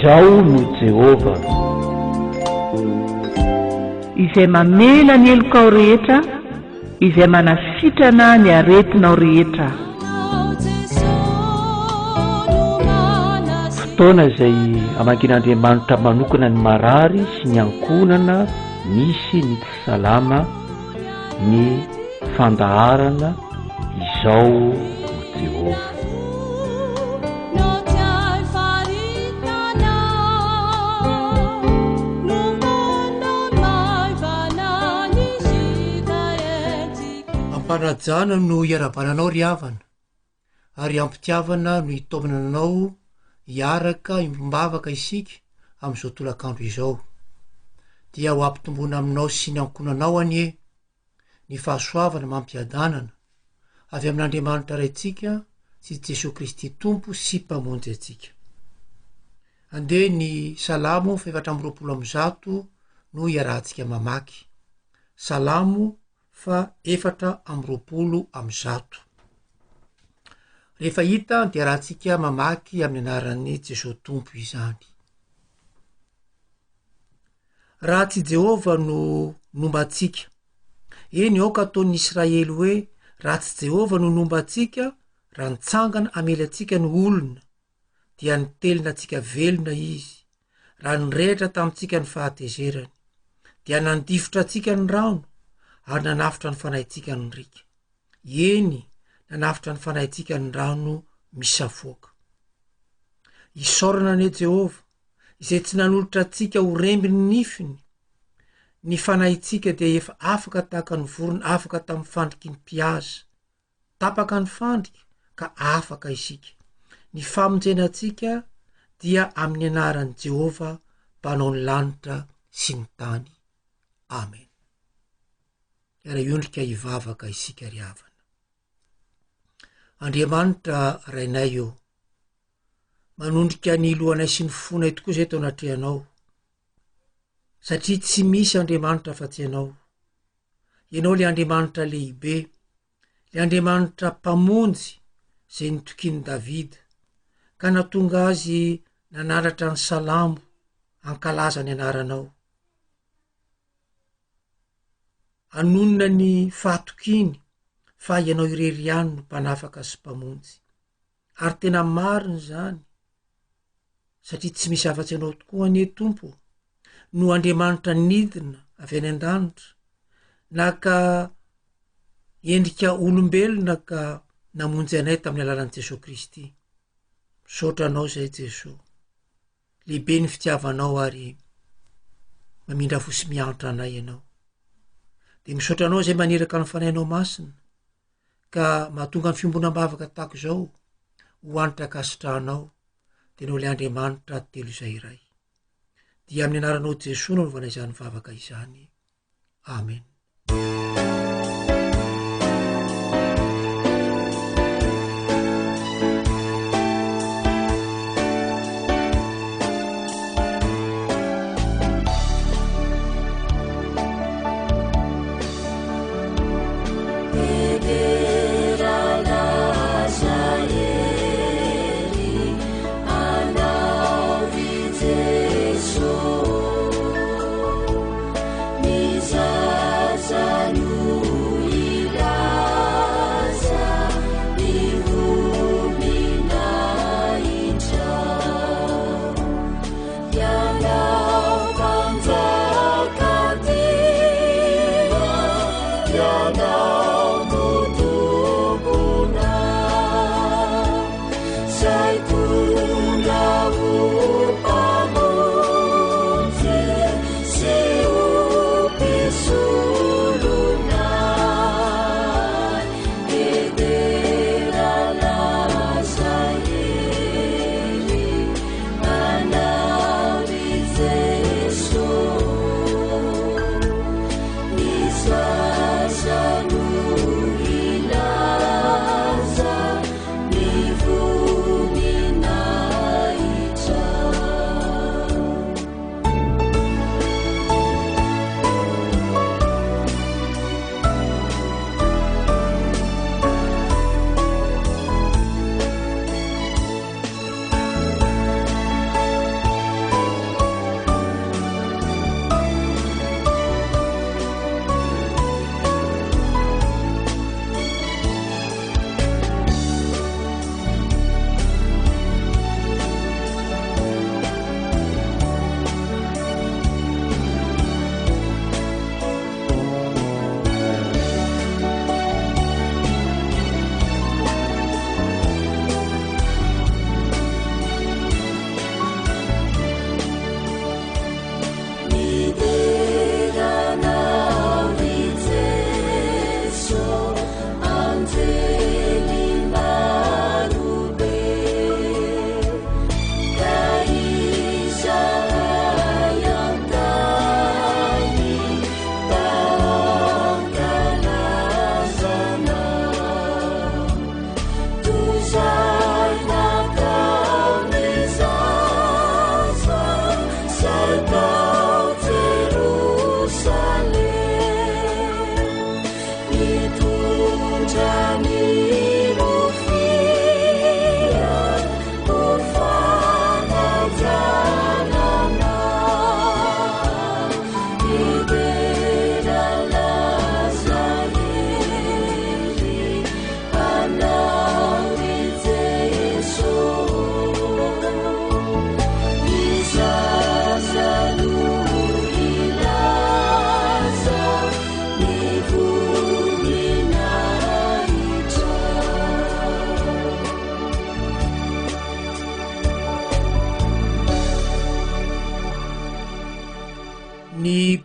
Izao no Jehovah. Izay mamela ny helokao rehetra, Izay manasitrana ny aretinao rehetra. Fotoana izay hamangian'Andriamanitra manokana ny marary sy ny ankohonana misy ny tsy salama ny fandaharana Izao no Jehovah. Ampanajana no iarahabana anao ry havana, ary ampitiavana no itaomana anao hiaraka hiombom-bavaka isika amin'izao tolakandro izao. Dia ho ampitomboina aminao sy ny ankohonanao anie ny fahasoavana amam-piadanana avy amin'Andriamanitra Raintsika sy Jesoa Kristy Tompo sy Mpamonjy antsika. Andeha ny Salamo faha-124 no iarahantsika mamaky. Salamo faha-124. Rehefa hita dia arahantsika mamaky amin'ny anaran'i Jesoa Tompo izany. Raha tsy Jehovah no nomba antsika. Eny, aoka hataon'ny Israely hoe, Raha tsy Jehovah no nomba antsika, raha nitsangana hamely antsika ny olona, dia nitelina antsika velona izy, raha nirehitra tamintsika ny fahatezerany, dia nandifotra antsika ny rano, ary nanafotra ny fanahintsika ny riaka. Eny, nanafotra ny fanahintsika ny rano misafoaka. Isaorana anie Jehovah, izay tsy nanolotra antsika ho rembin'ny nifiny, ny fanahintsika dia efa afaka tahaka ny vorona afaka tamin'ny fandriky ny mpihaza. Tapaka ny fandrika ka afaka isika. Ny famonjena antsika dia amin'ny anaran'i Jehovah Mpanao ny lanitra sy ny tany. Amen. Hiara-hiondrika hivavaka isika ry havana. Andriamanitra Rainay ô, manondrika ny lohanay sy ny fonay tokoa izay teo anatrehanao, satria tsy misy Andriamanitra afa-tsy Ianao. Ianao le Andriamanitra lehibe, le Andriamanitra Mpamonjy izay nitokian'i Davida, ka nahatonga azy nanandratra ny salamo hankalaza ny anaranao. Hanonona ny fahatokiany fa Ianao irery ihany no Mpanafaka sy Mpamonjy. Ary tena marina izany, satria tsy misy afa-tsy Ianao tokoa anie Tompo no Andriamanitra nidina avy any an-danitra, naka endrika olombelona ka namonjy anay tamin'ny alalan'i Jesoa Kristy. Misaotra Anao izay Jesoa. Lehibe ny fitiavanao ary mamindra fo sy miantra anay ianao. Dia misaotra anao izay maniraka ny fanahinao masina ka mahatonga ny fiombonam-bavaka tahaka izao ho hanitra ankasitrahanao dia ianao ilay Andriamanitra telo izay iray. Dia amin'ny anaranao Jesoa no anaovana izany vavaka izany. Amen.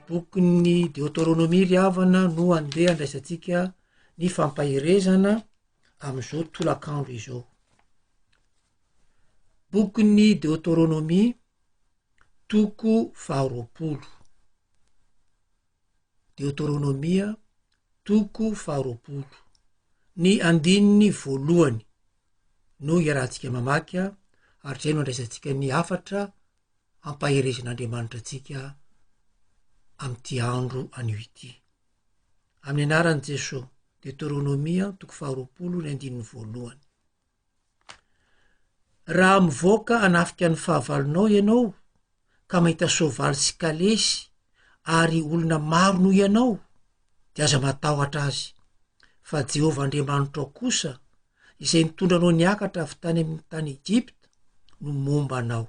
Bokin'ny Deoteronomia ry havana no andeha andraisantsika ny fampaherezana amin'izao tolakandro izao. Bokin'ny Deoteronomia, toko faharoapolo. Deoteronomia, toko faharoapolo. Ny andininy voalohany no iarahantsika mamaky ary izay no andraisantsika ny hafatra ampaherezin'Andriamanitra antsika amin'ity andro anio ity. Amin'ny anaran'i Jesoa, Deoteronomia toko faharoapolo ny andininy voalohany. Raha mivoaka hanafika ny fahavalonao ianao ka mahita soavaly sy kalesy ary olona maro noho ianao, dia aza matahotra azy, fa Jehovah Andriamanitrao kosa, izay nitondra anao niakatra avy tany amin'ny tany Egypta, no momba anao.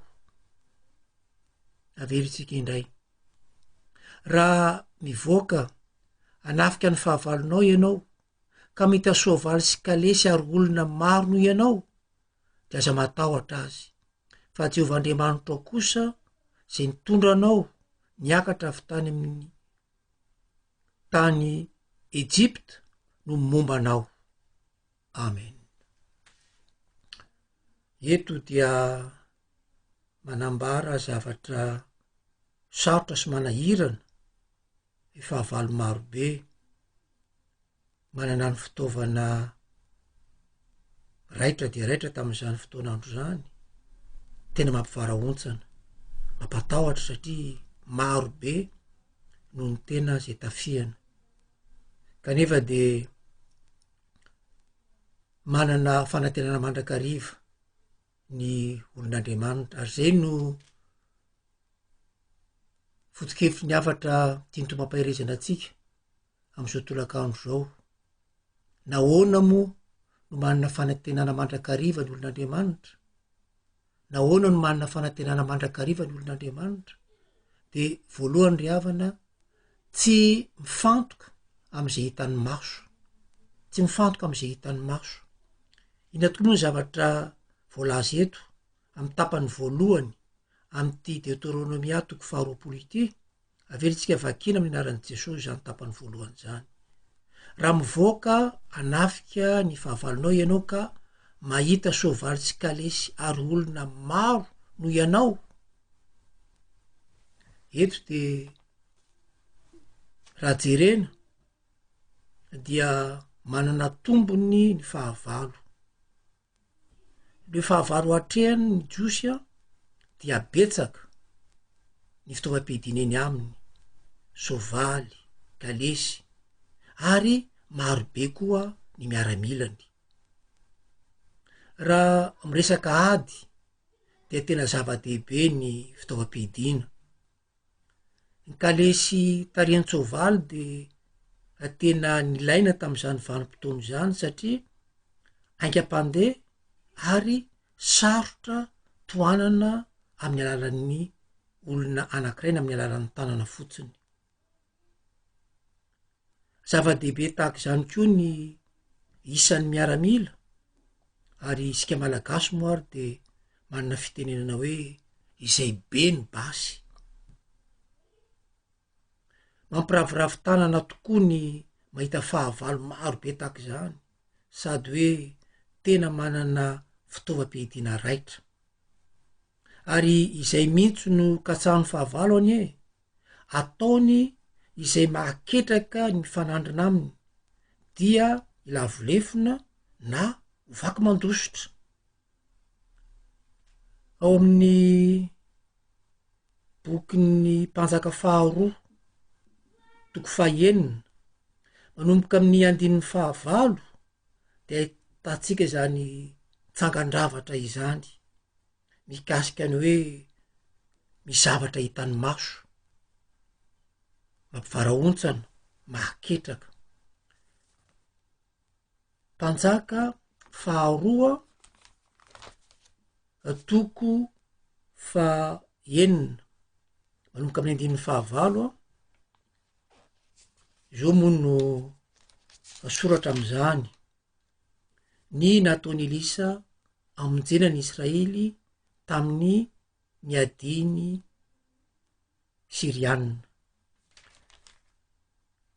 Averintsika indray. Raha mivoaka hanafika ny fahavalonao ianao, ka mahita soavaly sy kalesy ary olona maro noho ianao, dia aza matahotra azy, fa Jehovah Andriamanitrao kosa, izay nitondra anao niakatra avy tany amin'ny tany Egypta no momba anao. Amen. Eto dia manambara zavatra sarotra sy manahirana ny fahavalo marobe manana ny fitaovana raitra dia raitra tamin'izany fotoan'andro izany, tena mampivarahontsana, mampatahotra satria maro be noho ny tena izay tafihana. Kanefa de manana fanantenana mandrakariva ny olon'Andriamanitra ary zay no foto-kevitry ny hafatra tian'ny Tompo ampaherezana antsika amin'izao tolakandro izao. Nahoana moa no manana fanantenana mandrakariva ny olon'Andriamanitra? Nahoana no manana fanantenana mandrakariva ny olon'Andriamanitra? De voalohany ry havana, tsy mifantoka am'izay hitan'ny maso, tsy mifantoka am'izay hitan'ny maso. Inona tokoa moa ny zavatra voalaza eto amin'ny tapany voalohany amin'ity Deoteronomia toko faharoapolo ity? Averintsika vakiana amin'ny anaran'i Jesosy izany tapany voalohany izany. Raha mivoaka hanafika ny fahavalonao ianao ka mahita soavaly sy kalesy ary olona maro noho ianao, eto de raha jerena dia manana tombony ny fahavalo. Le fahavalo atrehany ny jiosy an dia betsaka ny fitaovam-piadiana eny aminy, soavaly, kalesy ary maro be koa ny miaramilany. Raha miresaka ady dia tena zava-dehibe ny fitaovam-piadiana. Ny kalesy tarihan-tsoavaly dia tena nilaina tamin'izany vanim-potoana izany satria haingam-pandeha ary sarotra tohanana amin'ny alalan'ny olona anankiray na amin'ny alalan'ny tanana fotsiny. Zava-dehibe tahaka izany koa ny isan'ny miaramila ary isika malagasy moa ary de manana fitenenana hoe izay be ny basy. Mampiraviravy tanana tokoa ny mahita fahavalo maro be tahaka izany sady hoe tena manana fitaovam-piadiana raitra. Ary izay mihitsy no katsahan'ny fahavalo anie e! Ataony izay mahaketraka ny mifanandrina aminy, dia hilavo lefona na ho vaky mandositra. Ao amin'ny bokin'ny Mpanjaka faharoa, toko fahenina, manomboka amin'ny andininy fahavalo, dia ahitantsika izany tsangan-dravatra izany mikasika ny hoe misy zavatra hitan'ny maso, mampivarahontsana, mahaketraka. Mpanjaka faharoa toko fahenina, manomboka amin'ny andininy fahavalo an, Izao moa no soratra amin'izany, Ny nataon'i Elisa hamonjena ny Israely tamin'ny niadiany Syriana.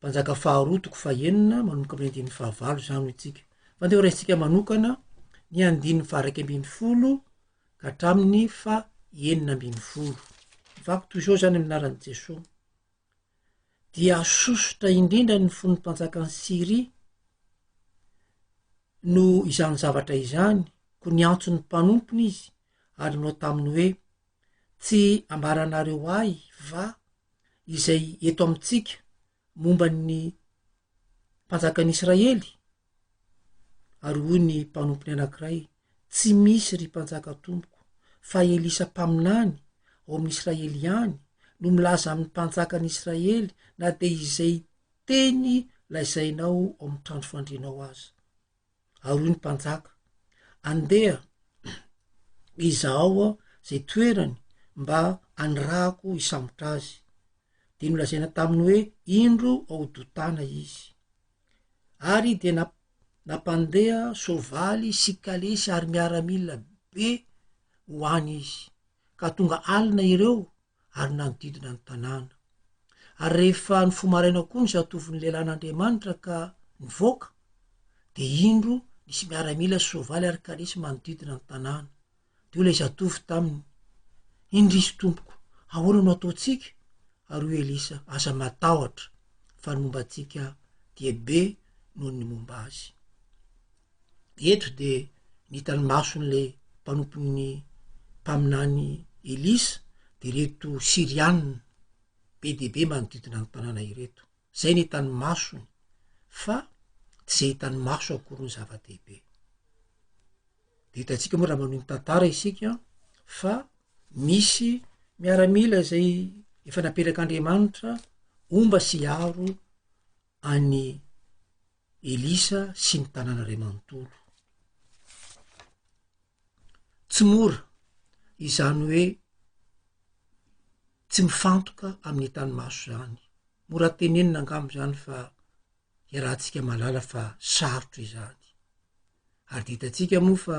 Mpanjaka faharoa toko fahenina manomboka amin'ny andininy fahavalo izany hoy tsika. Fa andeha ho raisintsika manokana ny andininy faha-11 ka hatramin'ny faha-16. Mivaky toy izao izany amin'ny anaran'i Jesoa. Dia sosotra indrindra ny fon'ny mpanjakan'i Syria noho izany zavatra izany, koa niantso ny mpanompony izy ary nanao taminy hoe, Tsy ambaranareo ahy va izay eto amintsika momba ny mpanjakan'i Israely? Ary hoy ny mpanompony anankiray, Tsy misy, ry mpanjaka tompoko, fa Elisa mpaminany ao amin'i Israely ihany no milaza amin'ny mpanjakan'i Israely na dia izay teny lazainao ao amin'ny trano fandrianao aza. Ary hoy ny mpanjaka, Andeha izahao izay toerany mba hanirahako hisambotra azy. Dia nolazaina taminy hoe, Indro ao Dotana izy. Ary dia nampandeha soavaly sy kalesy ary miaramila be ho any izy, ka tonga alina ireo ary nanodidina ny tanàna. Ary rehefa nifoha maraina koa ny zatovon'ny lehilahin'Andriamanitra ka nivoaka, dia indro nisy miaramila sy soavaly ary kalesy manodidina ny tanàna. Dia hoy ilay zatovo taminy, Indrisy tompoko, ahoana no ataontsika? Ary hoy Elisa, Aza matahotra, fa ny momba antsika dia be noho ny momba azy. Eto dia ny hitan'ny mason'ilay mpanompon'ny mpaminany Elisa dia ireto Syriana be dia be manodidina ny tanàna ireto. Izay ny hitan'ny masony fa tsy izay hitan'ny maso akory no zava-dehibe. De hitantsika moa raha manohy ny tantara isika fa misy miaramila izay efa napetrak'Andriamanitra homba sy hiaro an'i Elisa sy ny tanàna iray manontolo. Tsy mora izany hoe tsy mifantoka amin'ny hitan'ny maso izany. Mora tenenina angamba izany fa iarahantsika mahalala fa sarotra izany. Ary dia hitantsika moa fa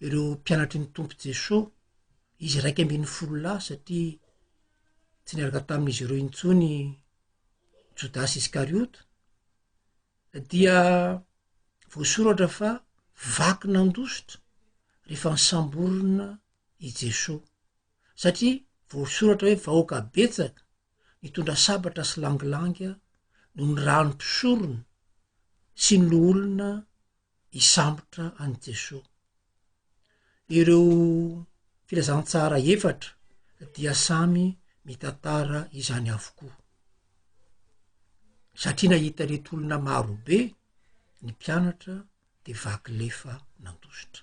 ireo mpianatry ny Tompo Jesoa, izy 11 lahy satria tsy niaraka tamin'izy ireo intsony Jodasy Iskariota, dia voasoratra fa vaky nandositra rehefa nisamborina i Jesoa, satria voasoratra hoe vahoaka betsaka nitondra sabatra sy langilangy no nirahan'ny mpisorona sy ny loholona hisambotra an'i Jesoa. Ireo filazantsara efatra dia samy mitantara izany avokoa. Satria nahita ireto olona maro be ny mpianatra de vaky lefa nandositra.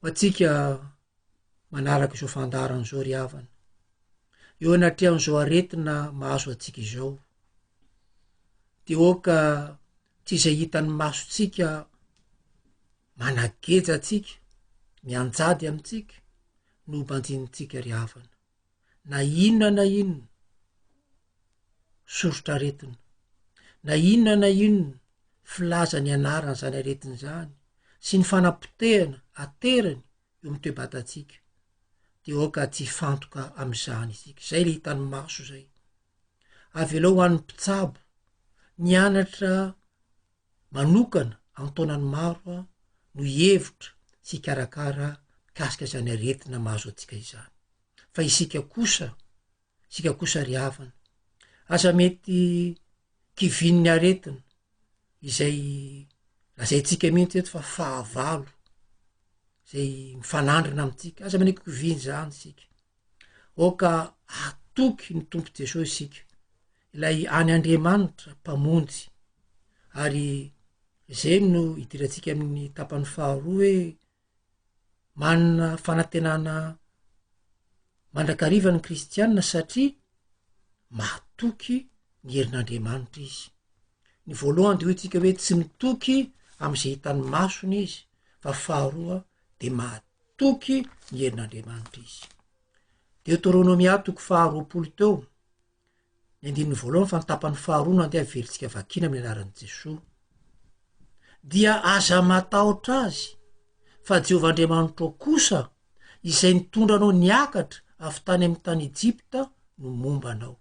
Ho antsika manaraka izao fandaharana izao ry havana, eo anatrehan'izao aretina mahazo antsika izao, de oka tsy izay hitan'ny masontsika manageja antsika, mianjady amintsika no banjinintsika ry havana. Na inona na inona soritr'aretina, na inona na inona filaza ny anaran'izany aretina izany sy ny fanapotehana aterany eo amin'ny toe-batantsika, dia aoka tsy hifantoka amin'izany isika. Izay le hitan'ny maso izay. Avelao ho an'ny mpitsabo nianatra manokana an-taonany maro no hihevitra sy hikarakara mikasika izany aretina mahazo antsika izany. Fa isika kosa, isika kosa ry havana, aza mety kivian'ny aretina izay lazaintsika mihitsy eto fa fahavalo izay mifanandrina amintsika, aza manaiky kiviana izany isika. Aoka hatoky ny Tompo Jesosy isika, ilay any Andriamanitra Mpamonjy. Ary izay no idirantsika amin'ny tapany faharoa hoe manana fanantenana mandrakariva ny kristiana satria mahatoky ny herin'Andriamanitra izy. Ny voalohany de hoy tsika hoe tsy mitoky am'izay hitan'ny masony izy, fa faharoa de mahatoky ny herin'Andriamanitra izy. Deoteronomia toko faharoapolo teo, ny andininy voalohany fa ny tapany faharoa no andeha averintsika vakina amin'ny anaran'i Jesoa. Dia aza matahotra azy, fa Jehovah Andriamanitrao kosa, izay nitondra anao niakatra avy tany amin'ny tany Egypta, no momba anao.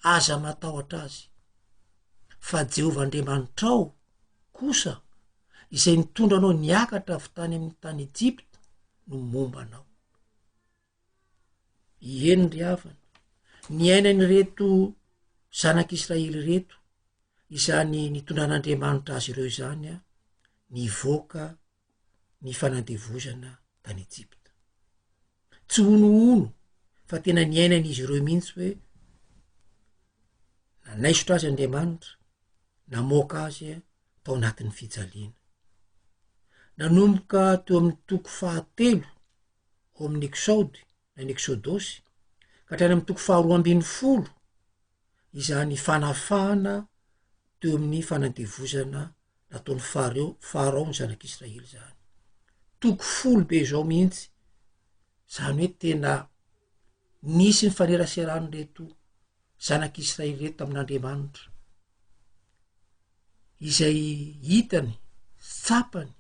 Aza matahotra azy, fa Jehovah Andriamanitrao kosa, izay nitondra anao niakatra avy tany amin'ny tany Egypta, no momba anao. Eny ry havana, niainan'ireto zanak'Israely ireto izany nitondran'Andriamanitra azy ireo izany a, nivoaka ny fanandevozana tany Egypta. Tsy honohono fa tena niainan'izy ireo mihitsy hoe nanaisotra azy Andriamanitra, namoaka azy tao anatin'ny fijaliana. Nanomboka teo amin'ny toko fahatelo ao amin'ny Eksaody na ny Eksodosy ka hatrany amin'ny toko faharoa ambin'ny folo izany fanafahana teo amin'ny fanandevozana nataon'ny Fareo, Farao ny zanak'Israely izany. Toko folo be izao mihitsy, izany hoe tena nisy ny faneraseran'ireto zanak'Israely ireto tamin'Andriamanitra, izay hitany sy tsapany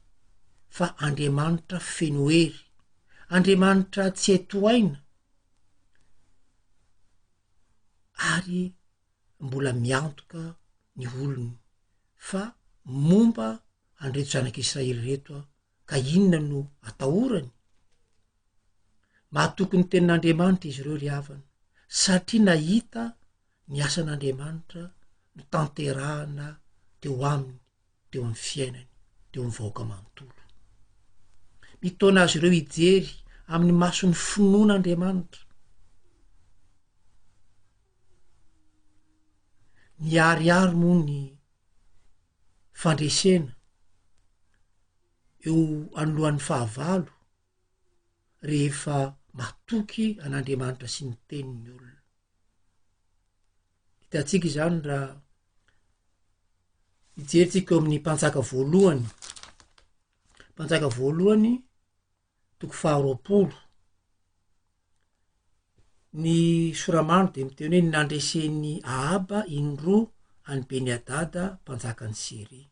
fa Andriamanitra feno hery, Andriamanitra tsy hay tohaina, ary mbola miantoka ny olony fa momba an'ireto zanak'Israely ireto aho, ka inona no atahorany? Mahatoky ny tenin'Andriamanitra izy ireo ry havana, satria nahita ny asan'Andriamanitra notanterahana teo aminy, teo amin'ny fiainany, teo amin'ny vahoaka manontolo. Mitaona azy ireo hijery amin'ny mason'ny finoana Andriamanitra. Miharihary moa ny fandresena eo anoloan'ny fahavalo rehefa matoky an'Andriamanitra sy ny teniny ny olona. Hitantsika izany raha hijery tsika eo amin'ny mpanjaka voalohany, mpanjaka voalohany toko faharoapolo. Ny soramano dia miteny hoe ny nandresen'i Ahaba indroa an'i Beni-Hadada mpanjakan'i Syria.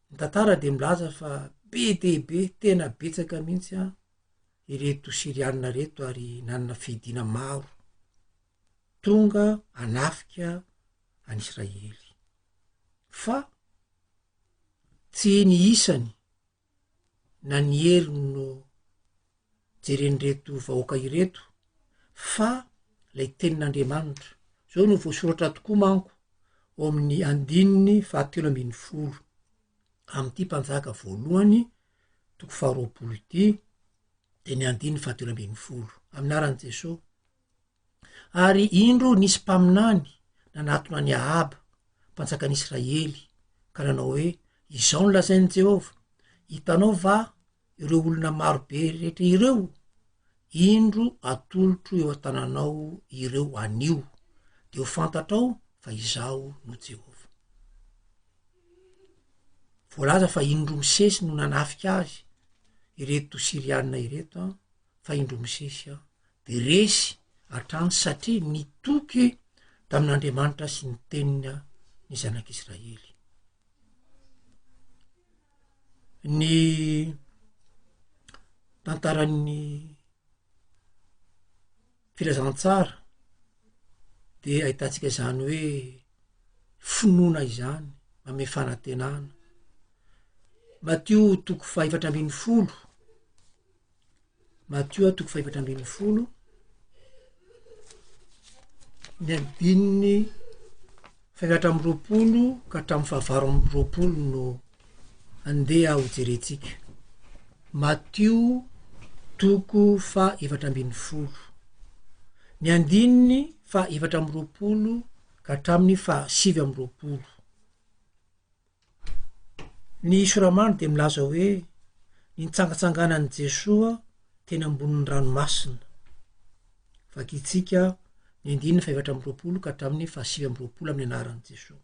Ny tantara dia milaza fa be dia be, tena betsaka mihitsy an, ireto Syrianina ireto ary nanana fiadiana maro tonga hanafika an'i Israely. Fa tsy ny isany na ny heriny no jeren'ireto vahoaka ireto fa lay tenin'Andriamanitra. Zao no voasoratra tokoa manko ao amin'ny andininy fahatelo ambin'ny folo amin'ity mpanjaka voalohany toko faharoapolo ity de ny andininy fahatelo ambin'ny folo amin'ny anaran'i Jesoa. Ary indro nisy mpaminany nanatona an'i Ahaba, mpanjakan'i Israely, ka nanao hoe, Izao no lazain'i Jehovah, Hitanao va ireo olona maro be rehetra ireo? Indro atolotro eo an-tananao ireo anio, dia ho fantatrao fa Izaho no Jehovah. Voalaza fa indroa misesy no nanafika azy ireto Syriana ireto an, fa indroa misesy an. de resy hatrany satria nitoky tamin'Andriamanitra sy ny teniny ny zanak'Israely. Ny tantaran'ny filazantsara de ahitantsika izany hoe finoana izany manome fanantenana. Matio toko fahefatra ambin'ny folo Matio toko fahefatra ambin'ny folo, ny andininy fahefatra amby roapolo ka hatramin'ny fahavalo amby roapolo no andeha ho jerentsika. Matio toko fahefatra ambin'ny folo, ny andininy fahefatra amby roapolo ka hatramin'ny fahasivy amby roapolo. Ny soramandry dia milaza hoe ny nitsangatsanganan'i Jesoa teny ambonin'ny ranomasina. Vakintsika ny andininy fahefatra amby roapolo ka hatramin'ny fahasivy amby roapolo amin'ny anaran'i Jesoa.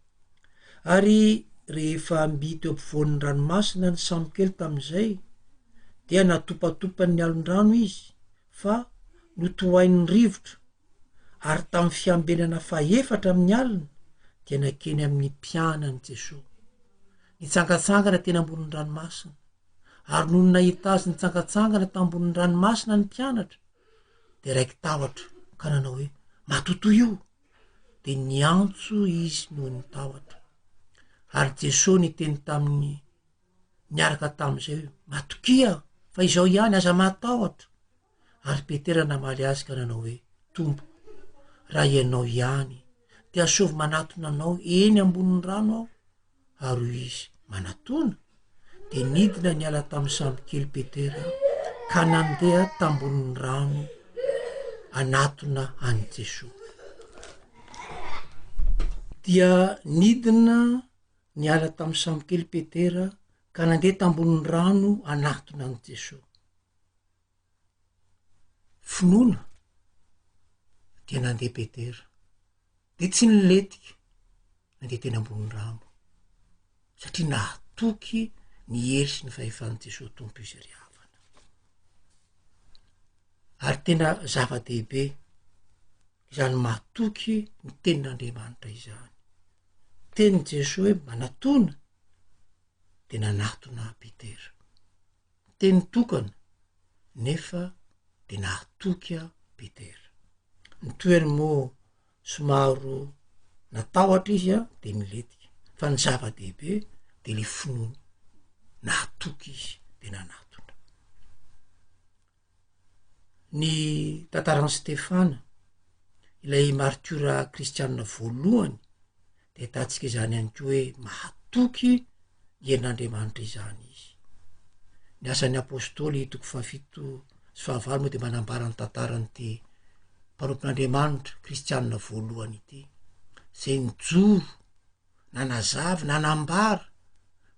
Ary rehefa mby teo ampovoan'ny ranomasina ny sambokely tamin'izay dia natopatopan'ny alon-drano izy fa notohain'ny rivotra ary tamin'ny fiambenana fahefatra amin'ny alina dia nankeny amin'ny mpianany Jesoa. Nitsangantsangana teny ambonin'ny ranomasina, ary nony nahita azy nitsangantsangana tambonin'ny ranomasina ny mpianatra, De raiki-tahotra ka nanao hoe, Matotoa io! De niantso izy noho ny tahotra. Ary Jesoa niteny taminy niaraka tamin'izay hoe, Matokia, fa izao ihany, aza matahotra. Ary Petera namaly azy ka nanao hoe, Tompoko, raha ianao ihany, dia asovy manatona anao eny ambonin'ny rano aho. Ary hoy izy, Manatona. Dia nidina niala tamin'ny sambokely Petera ka nandeha tambonin'ny rano hanatona an'i Jesoa. Dia nidina niala tamin'ny sambokely Petera ka nandeha tambonin'ny rano hanatona an'i Jesoa. Finoana dia nandeha Petera, de tsy nilentika nandeha teny ambony rano satria nahatoky ny hery sy ny fahefan'i Jesoa Tompo izy ry havana. Ary tena zava-dehibe izany matoky ny tenin'Andriamanitra izany. Tenin'i Jesoa hoe manatona de nanatona Petera. Teny tokana nefa de nahatoky aho Petera. Ny toerany moa somaro natahotra izy an de nilentika fa ny zava-dehibe de le finoany, nahatoky izy de nanatona. Ny tantaran'i Stefana, ilay martiora kristianina voalohany, dia ahitantsika izany ihany koa hoe mahatoky ny herin'Andriamanitra izany izy. Ny asan'ny apostoly toko fahafito sy fahavalo moa dia manambara ny tantaran'ity mpanompon'Andriamanitra kristianina voalohany ity, izay nijoro, nanazava, nanambara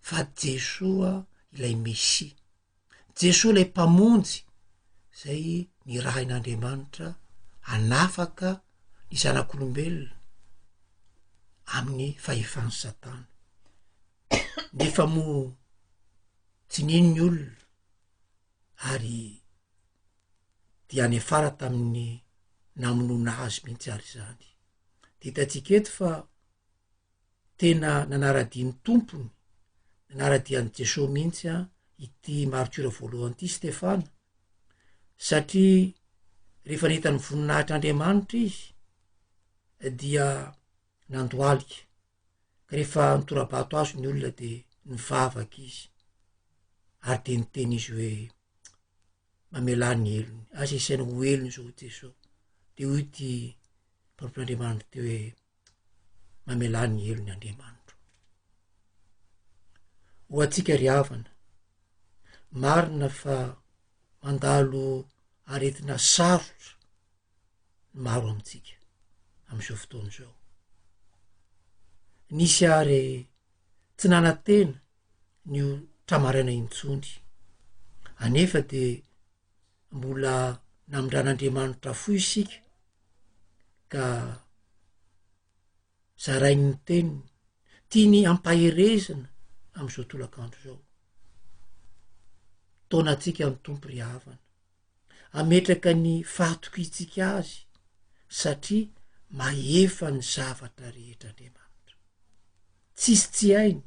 fa Jesoa ilay Mesia. Jesoa ilay Mpamonjy izay nirahin'Andriamanitra hanafaka ny zanak'olombelona amin'ny fahefan'i Satana. Nefa moa tsy nino ny olona ary dia niafara tamin'ny namonoana azy mihitsy ary izany. De hitantsika eto fa tena nanara-dia ny Tompony, nanara-dia an'i Jesoa mihitsy an, ity martiora voalohany ity Stefana, satria rehefa nahita ny voninahitr'Andriamanitra izy dia nandohalika, ka rehefa nitora-bato azy ny olona de nivavaka izy, ary de niteny izy hoe mamelà ny helony, aza isaina ho helony izao Jesoa, de hoy ity mpanompon'Andriamanitra ity hoe mamelà ny helony Andriamanitro. Ho antsika ry havana, marina fa mandalo aretina sarotra ny maro amintsika am'izao fotoana izao. Nisy ary tsy nanantena ny ho tra-maraina intsony, anefa de mbola namindran'Andriamanitra fo isika ka zarainy ny teniny, tiany ampaherezina am'izao tolakandro izao. Taona antsika ny Tompo ry havana, ametraka ny fahatokiantsika azy satria mahefa ny zavatra rehetra Andriamanitra. Tsisy tsy hainy,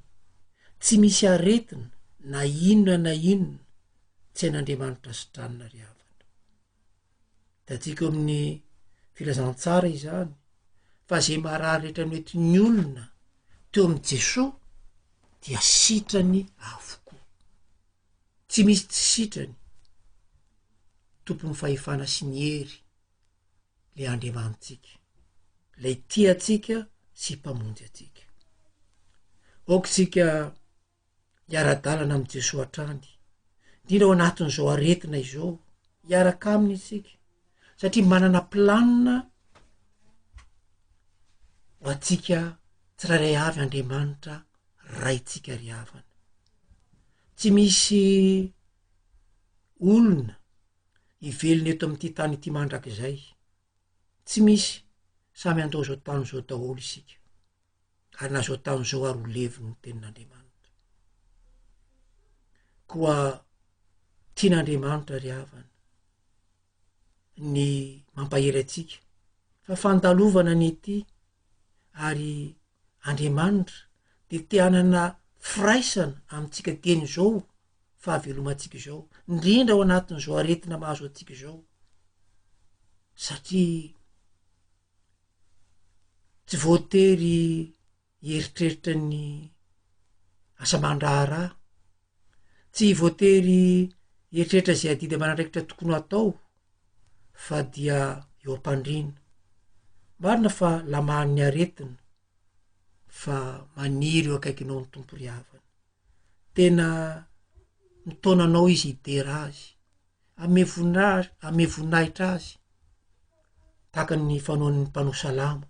tsy misy aretina na inona na inona tsy hain'Andriamanitra sitranina ry havana. Hitantsika eo amin'ny filazantsara izany fa zay marary rehetra noentin'ny olona teo amin'i Jesoa dia sitrany avokoa. Tsy misy tsy sitrany. Tompon'ny fahefana sy ny hery le Andriamanitsika, lay tia antsika sy mpamonjy antsika. Aoka isika hiara-dalana amin'i Jesoa hatrany, indrindra ao anatin'izao aretina izao, hiaraka aminy isika, satria manana planina ho antsika tsirairay avy Andriamanitra Raintsika ry havana. Tsy misy olona hivelona eto amin'ity tany ity mandrakizay. Tsy misy, samy handao izao tany izao daholo isika. Ary na izao tany izao ary ho levony ny tenin'Andriamanitra. Koa tian'Andriamanitra ry havana ny mampahery antsika fa fandalovana ny ety ary Andriamanitra dia te hanana firaisana amintsika dieny izao fahavelomantsika izao, indrindra ao anatin'izao aretina mahazo antsika izao. Satria tsy voatery hieritreritra ny asa aman-draharaha, tsy voatery hieritreritra izay adidy aman'andraikitra tokony ho atao fa dia eo am-pandriana. Marina fa lamahan'ny aretina fa maniry eo akaikinao ny Tompo ry havana. Tena mitaona anao izy hidera azy. Hanome voninahitra, hanome voninahitra azy tahaka ny fanaon'ny mpanao salamo.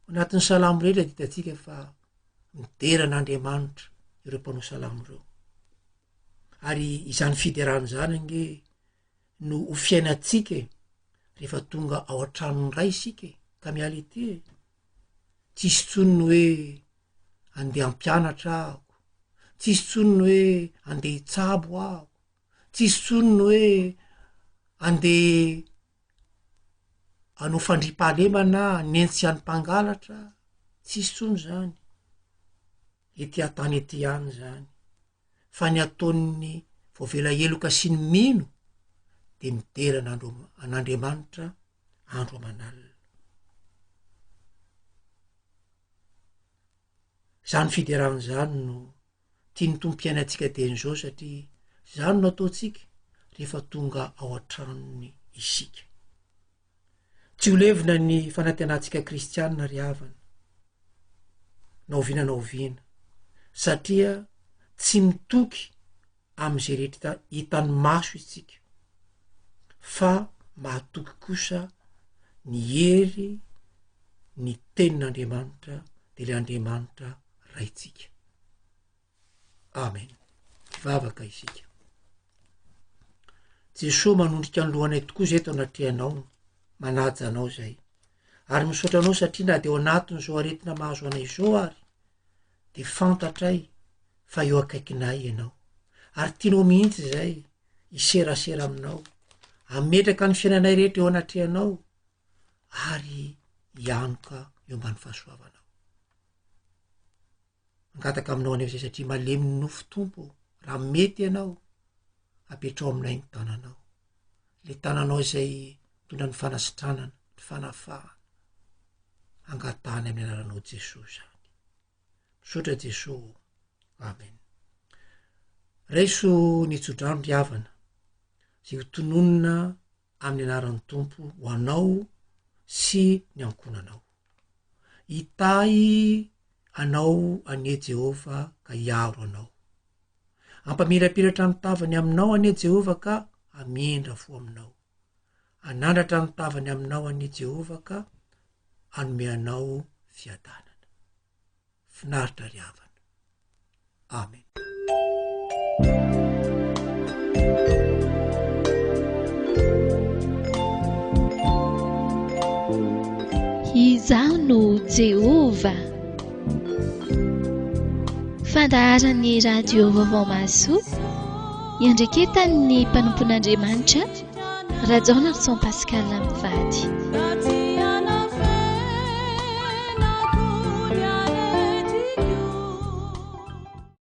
Anatin'ny salamo rehetra dia hitantsika fa midera an'Andriamanitra ireo mpanao salamo ireo. Ary izany fiderana izany ange no ho fiainantsika e, rehefa tonga ao an-tranon'ny Ray isika e, ka miala ety e. Tsisy intsony ny hoe andeha hampianatra aho, tsisy intsony ny hoe andeha hitsabo aho, Tsisy intsony ny hoe andeha hanao fandriampahalemana, hanenjika ny mpangalatra, tsisy intsony zany, ety an-tany ety ihany zany, fa ny ataon'ny voavela heloka sy ny mino de midera an'Andro- an'Andriamanitra andro aman'alina. Zany fiderana zany no Tian'ny Tompo hiainantsika dieny izao satria izany no ataontsika rehefa tonga ao an-tranony isika. Tsy ho levona ny fanantenantsika kristianina ry havana, na oviana na oviana, satria tsy mitoky amin'izay rehetra hitan'ny maso isika, fa mahatoky kosa ny hery ny tenin'Andriamanitra, de le Andriamanitra Raintsika. Amen. Hivavaka isika. Jesoa manondrika ny lohanay tokoa zay eto anatrehanao, manaja anao zay. Ary misaotra anao satria na de ao anatin'izao aretina mahazo anay izao ary de fantatray fa eo akaikinay ianao. Ary tianao mihitsy zay hiserasera aminao, hametraka ny fiainanay rehetra eo anatrehanao ary hianoka eo ambany fahasoavanao. Mangataka aminao anefa izay satria malemy ny nofo Tompo ô, raha mety ianao, apetrao aminay ny tananao. Le tananao izay mitondra ny fanasitranana, ny fanafahana. Angatahany amin'ny anaranao Jesoa izany. Misaotra Jesoa ô. Amen. Raiso ny tsodrano ry havana, izay ho tononina amin'ny anaran'ny Tompo ho anao sy ny ankohonanao. Hitahy anao anie Jehovah ka hiaro anao. Hampamirapiratra ny tavany aminao anie Jehovah ka hamindra fo aminao. Hanandratra ny tavany aminao anie Jehovah ka hanome anao fiadanana. Finaritra ry havana. Amen. Izaho no Jehovah. Fandaharan'ny radio vaovao mahasoa iandraiketan'ny mpanompon'Andriamanitra Rajaonarison Pascal mivady.